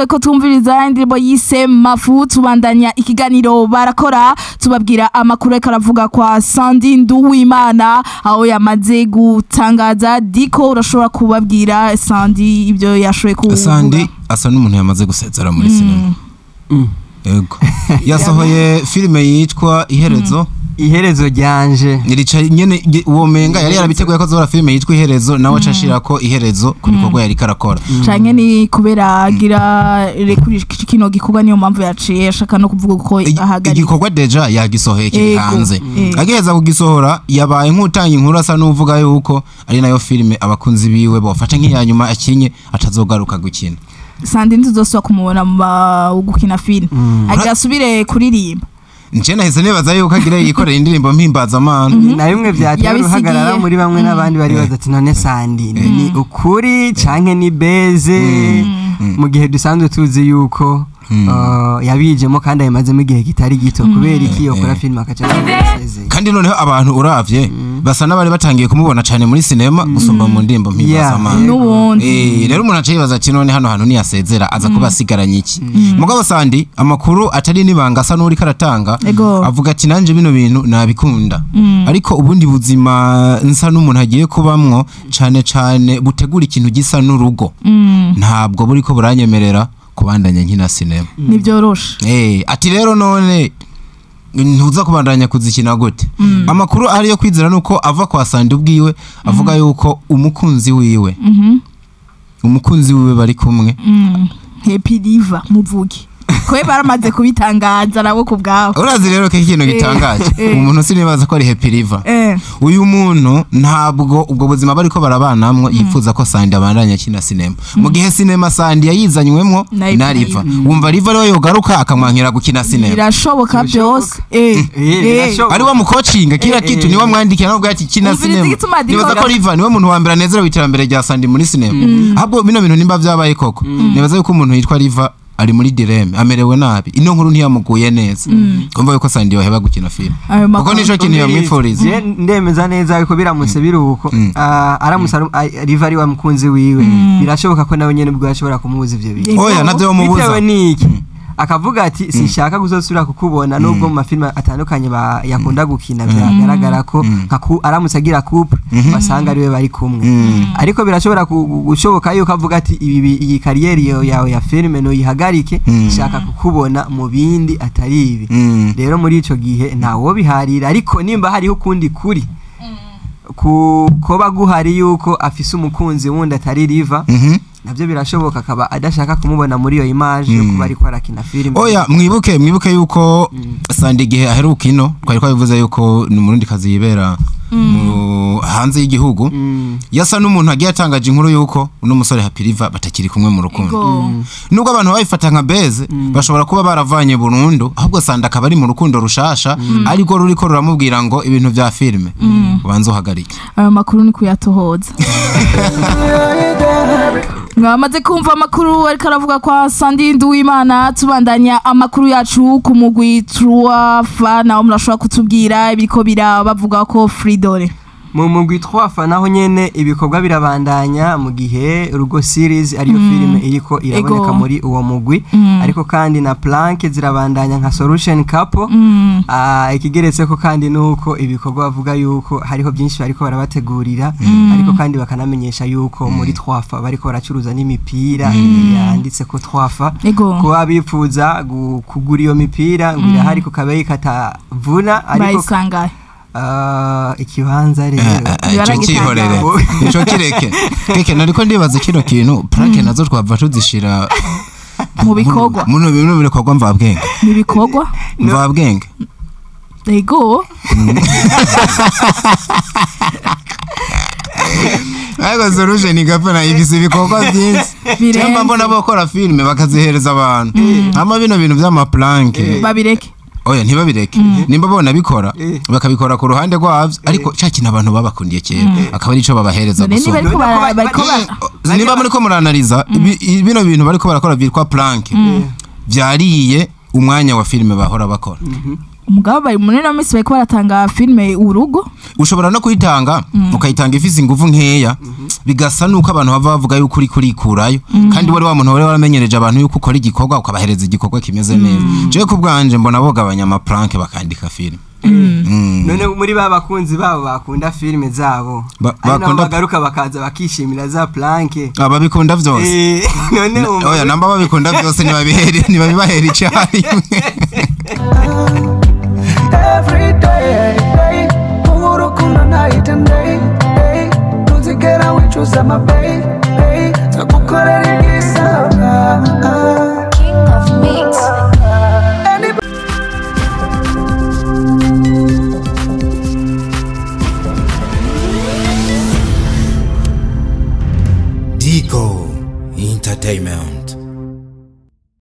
Ndabakwiye ko tumviriza indirimbo yise Mafu, tubandanya ikiganiro barakora, tubabwira amakuru ariko aravuga kwa Sandy Nduwimana aho yamaze gutangaza. Diko, urashobora kubabwira Sandy ibyo yashoboye kuvuga? Sandy asa n'umuntu yamaze gusezera muri sinema. Yego, yasohoye filime yitwa Iherezo. Iherezo ryanje. Nirica nyene uwo menga yari yarabiteguye ko azora filime yitwa Iherezo, nawe aca ashirako iherezo ku bikorwa yari karakora. Canke ni kubera agira rekuri kino gikorwa, niyo mpamvu yaciye ashaka no kuvuga uko ahagarika? Igikorwa déjà yagisohoye, kiri hanze. Agiheza kugisohora, yabaye nk'utanga inkuru, asa n'uvuga yuko ari nayo filime abakunzi biwe bofata nk'iya nyuma akinye, atazogaruka gukina. Sandy ntituzosubira kumubona mu gukina filime, agira asubire kuririmba. Nje nahise nibaza yuko agira yikorera indirimbo mpimbazamana. Na bimwe byateye Yabisigiye. uruhagarara muri bamwe n'abandi, bari baza ati: "None Sandy ni ukuri canke ni buzz?" Mu gihe dusanzwe tuzi yuko yabijemo kandi abimazemo igihe kitari gito, kubera iki yokora filime akaca asezeye? Kandi noneho abantu uravye basa n'abari batangiye kumubona cane muri sinema gusumba mu ndirimbo mpimbazamana. N'ubundi. Rero umuntu aca yibaza ati: "None hano hantu niyasezera aza kuba asigaranye iki?" Mugabo Sandi, amakuru atari n'ibanga asa n'uriko aratanga, avuga ati: "Nanje bino bintu nabikunda, ariko ubundi buzima nsa n'umuntu agiye kubamwo cane cane butegura ikintu gisa n'urugo, ntabwo buriko buranyemerera kubandanya nkina sinema." Ntibyoroshe. Ati rero none ntuza kubandanya kuzikina gute? Amakuru ariyo kwizera nuko ava kwa Sandi ubwiwe avuga yuko umukunzi wiwe bari kumwe. Happy Riva muvuge kwe baramaze kubitangaza nabo ku bwabo. Urazi rero ko ikintu gitangaje, umuntu sinibaza ko ari Happy Riva. Uyu muntu ntabwo ubwo buzima bariko barabanamwo yifuza ko Sandi abandanya akina sinema, mu gihe sinema Sandi yayizanywemwo Na na Riva. Wumva Riva rero yogaruka akamwankira gukina sinema? Birashoboka byose. Birashoboka. Ari wa mukocinga kila kitu, niwe mwandikira nubwo ati kina Umviriza sinema. igituma Diko Nibaza ko Riva niwe muntu wa mbere anezerewe iterambere rya Sandi muri sinema. Ahubwo bino bintu nimba vyabaye koko, nibaza yuko umuntu yitwa Riva ari muri dilemme, amerewe nabi, ino nkuru ntiyamuguye neza, kumva yuko Sandi yoheba gukina filime, Ayo kuko makuru. nico kintu yamwifuriza. Je ndemeza neza yuko biramutse biruko, aramutse Riva ari wa mukunzi wiwe, birashoboka ko nawe nyene ubwo yashobora kumubuza ivyo bintu. Oya, navyo mubuza. Bitewe n'iki? Akavuga ati: "Sinshaka kuzosubira kukubona," nubwo mu mafilime atandukanye yakunda gukina byagaragara ko nka aramutse agira couple basanga ariwe bari kumwe. Ariko birashobora gushoboka yuko avuga ati: "Ibi iyi carrière yawe ya filime noyihagarike, shaka kukubona mu bindi atari ibi." Rero muri ico gihe ntawo biharira, ariko nimba hariho ukundi kuri ku koba guhari yuko afise umukunzi wundi atari Riva, navyo birashoboka, akaba adashaka kumubona muri iyo image yo kuba ariko arakina filime. Oya, mwibuke yuko Sandi igihe aheruka ino twari twabivuze yuko ni umurundi kazi yibera hanze y'igihugu, yasa n'umuntu agiye atangaje inkuru yuko uno musore Happy Riva batakiri kumwe mu rukundo. Nubwo abantu babifata nka buzz, bashobora kuba baravanye burundu, ahubwo Sandi akaba ari mu rukundo rushasha, ariko ruriko ruramubwira ngo ibintu vya filime ubanze uhagarike. Ayo makuru ni kuyatohoza. Mwamaze kumva amakuru ariko aravuga kwa Sandy Nduwimana. Tubandanya amakuru yacu ku mugwi Truafa, naho murashobora kutubwira ibiriko bavuga ko Fridore? Mu mugwi twafa naho nyene ibikorwa birabandanya, mu gihe Urugo series ariyo filime iriko iraboneka muri uwo mugwi, ariko kandi na prank zirabandanya nka Solution Couple. Ikigeretse ko kandi nuko ibikorwa bavuga yuko hariho byinshi bariko barabategurira, ariko kandi bakanamenyesha yuko muri twafa bariko baracuruza n'imipira yanditse ko twafa. Kuba bifuza kugura iyo mipira ngo irahari ku kabeyi katavuna, ariko Bayisangahe? Ikibanza rero Ico cyihorere, ico kireke keke. Nariko ndibaza kino kintu, prank nazo twava tuzishira Mu bikorwa. Muno bino bikorwa mvabwenge. Mu bikorwa. Mvabwenge. Ego. Ariko Solution Couple ifise ibikorwa byinshi. Birenze. Cyangwa mbona bakora filime bakazihereza abantu, hama bino bintu vy'amaprank Babireke. Oya, ntibabireke. Nimba bona bikora, bakabikora ku ruhande rwavyo, ariko ca kintu abantu babakundiye kera akaba arico babahereza None niba gusumba. ariko bariko Niba muriko muranariza bino bintu bariko barakora vyitwa prank, vyariye umwanya wa filime bahora bakora. Umugabo bari muri ino minsi bariko baratanga filime Urugo. Ushobora no kuyitanga, ukayitanga ifise inguvu nkeya. bigasa nuko abantu bava bavuga yuko uri kurikurayo, kandi wari wa muntu wari waramenyereje abantu yuko ukora igikorwa ukabahereza igikorwa kimeze neza. Jewe ku bwanje mbona bogabanya ama prank bakandika film. None muri ba bakunzi babo bakunda filime zabo, ari nabo bagaruka bakaza bakishimira za prank. Ababikunda vyose. None wumva Oya, namba babikunda vyose, nibabihere, nibabibahera icyarimwe. Every day urukundo nahita ndey, ntuzigera wicuza, my babe, nzagukorera.